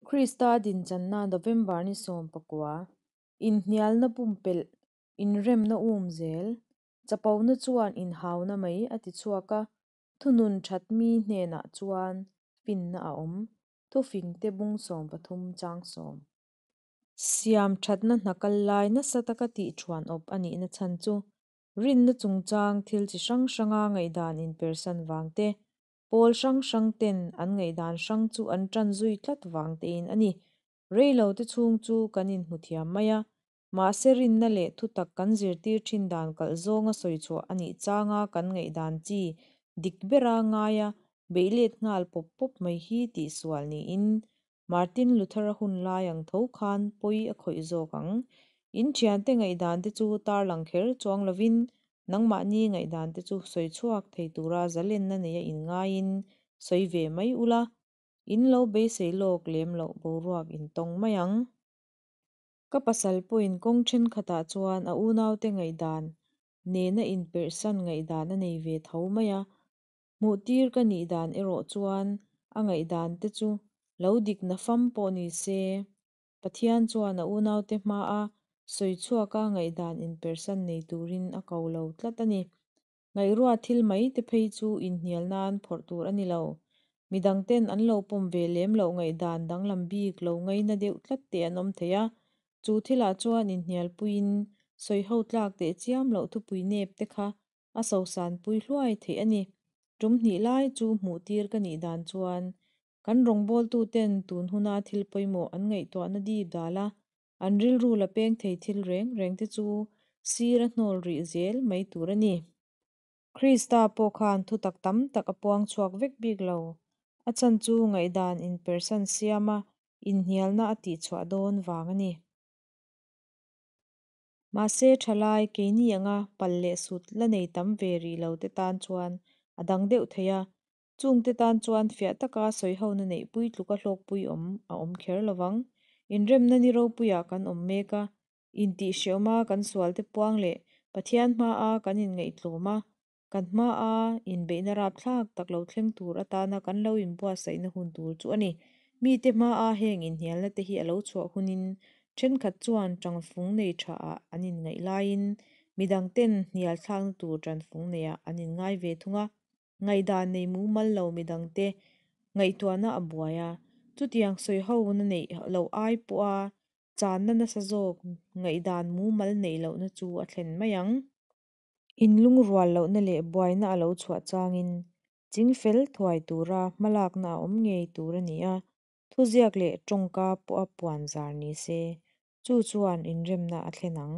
Krista dinchanna November ni 19, Inhnialna pumpelh, inremna um zel, chapona chuan inhauna mai a ti chhuak a, thunun that mi hnenah chuan finna a awm, thufingte bung 13 chang 10. Siam thatna hna kal lai nasa taka tih thuan awp a nihna chhan chu rinna chungchang thil chi hrang hranga ngaihdan inpersan vang te, pawl hrang hrang ten an ngaihdan hrang chu an tan zui tlat vang tein a ni. Rei lo te chhung chu kan inhmu thiam mai a, mahse rinna leh thutak kan zirtir thin dan kalh zawnga sawi chhuah a nih changa kan ngaihdan chi dik bera ngaia beih let nghal pawp pawp mai hi tihsual niin Martin Luther-a hun lai ang tho khan pawi a khawih zawk ang. In thiante ngaihdan te chu tarlang kher chuang lovin nangmahni ngaihdan te chu sawi chhuak thei tura zalenna neia inngaiin sawi ve mai ula, in lo beisei lawk lem loh boruak in tawng mai ang. Ka pasal pawhin kawng thenkhatah chuan a unaute ngaihdan nena inperhsan ngaihdan a nei ve tho mai a, Hmuhtir ka nih dan erawh chuan a ngaihdan te chu lo dik nafam pawh ni se, Pathian chuan a unaute hmaa sawi chhuaka ngaihdan inpersan nei turin a ko lo tlat a ni. Ngaihruah thil mai te phei chu inhnial nan phawrh tur a ni lo. Midangten an lo pawm ve lem loh ngaihdan danglam bik lo ngaina deuh tlat te an awm thei a, chu thilah chuan inhnialpuiin sawiho tlak teh chiam loh thupui nep te kha a sosanpui hluai theih a ni. Tum hnih lai chu hmuh tir ka nih dan chuan kan rawngbawltuten tun huna thil pawimawh an ngaihtuahna dip dal a, an rilru la peng thei thil reng reng te chu sir a hnawl rih zel mai tur a ni. Krista pawh khan thutak tam tak a puang chhuak vek bik lo. A chhan chu ngaihdan inpersan siama inhnialna a tihchhuah dawn vang a ni. Mahse thalai keini anga pal leh sut la nei tam ve rih lo te tan chuan a dang deuh thei a, chung te tan chuan fiah taka sawihona neih pui tluka hlawkpui awm a awm kher lovang. Inremna ni ropuiah kan awm mek a, intihhrehawma kan sualte puang leh Pathian hmaa kan inngaihtlawm a, Kan hmaa inbeihna rapthlak tak lo thleng tur atana kan lo inbuatsaihna hun tur chu a ni. Mite hmaa heng inhnialna te hi a lo chhuah hunin thenkhat chuan tangfung nei thaah an inngaih laiin midangten hnial thlakna tur tanfung neiah an inngai ve thung a. Ngaihdan nei mumal lo midangte ngaihtuahna a buai a, chutiang sawi hona neih loh ai pawha channa nasa zawk ngaihdan mumal neih lohna chu a thlen mai ang. Inlungrual lohna leh buaina a lo chhuah changin chingfel thuai tura hmalakna a awm ngei tur a ni a, thuziak leh tawngka pawha puan zar ni se, chu chuan inremna a thlen ang.